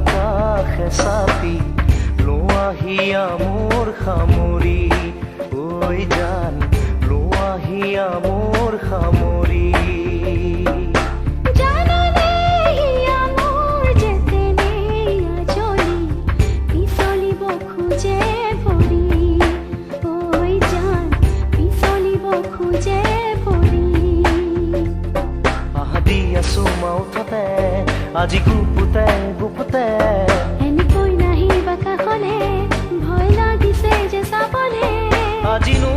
কাষে চাপি লোৱা হিয়া মোৰ সামৰি, ঐ জান, লোৱা হিয়া মোৰ সামৰি। জাননে হিয়া মোৰ যেতেনে আজলি, পিছলিব খোজে ভৰি, ঐ জান, পিছলিব খোজে ভৰি। আহ, দি আছো মাউথতে আজি গুপুতে গুপুতে। এনেকৈ নাহিবা কাষলে, ভয় লাগিছে যে চাবলে। আজিনো